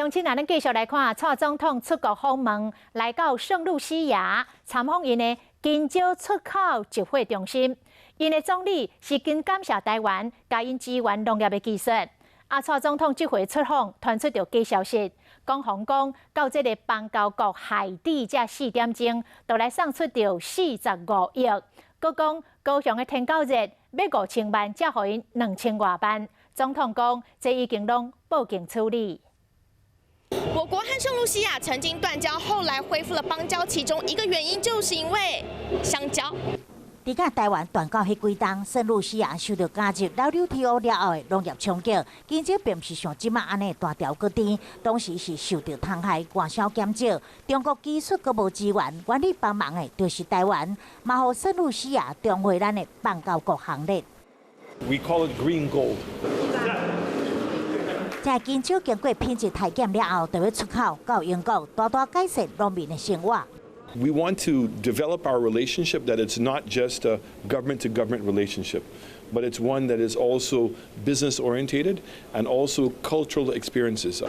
鄉親啊，咱繼續來看，蔡總統出國訪問，來到聖露西亞參訪𪜶的香蕉出口集貨中心。𪜶的總理是真感謝台灣，共𪜶支援農業的技術。啊，蔡總統這回出訪，傳出著假消息，講予講到這个邦交國海地才4點鐘，就來送出著45億。閣講高雄的天狗熱欲5000萬，才予𪜶2000外萬。總統講，這已經攏報警處理。我國和聖露西亞曾經斷交，後來恢復了邦交，其中一個原因就是因為香蕉。佇佮台灣斷交彼幾冬，聖露西亞受到加入 WTO 了後的農業衝擊，香蕉並毋是像這馬按呢大條閣甜，當時是受著蟲害，外銷減少。中國技術閣無支援，願意幫忙的就是台灣，嘛予聖露西亞重回咱的邦交國行列。 We call it green gold. 這香蕉經過品質體檢了後，就欲出口到英國，大大改善農民的生活。 We want to develop our relationship that it's not just a government-to-government relationship, but it's one that is also business orientated and also cultural experiences.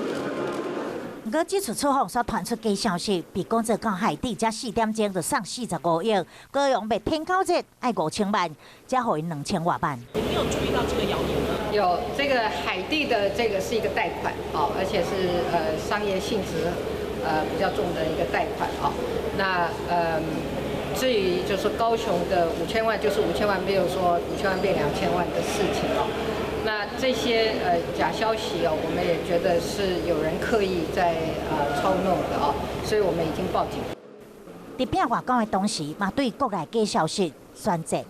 毋過這次出訪所傳出假消息，被講做到海地才4點鐘就送45億，高雄賣天狗熱愛5000萬，才予𪜶2000外萬。你有注意到這個謠言嗎？有，這個海地的這個是一個貸款，哦，而且是商業性質比較重的一個貸款，哦。那至於就是高雄的五千萬，就是五千萬，沒有說五千萬變2000萬的事情哦。那這些假消息哦，我們也覺得是有人刻意在操弄的哦，所以我們已經報警。佇拚外交的同時，嘛對國內假消息宣戰。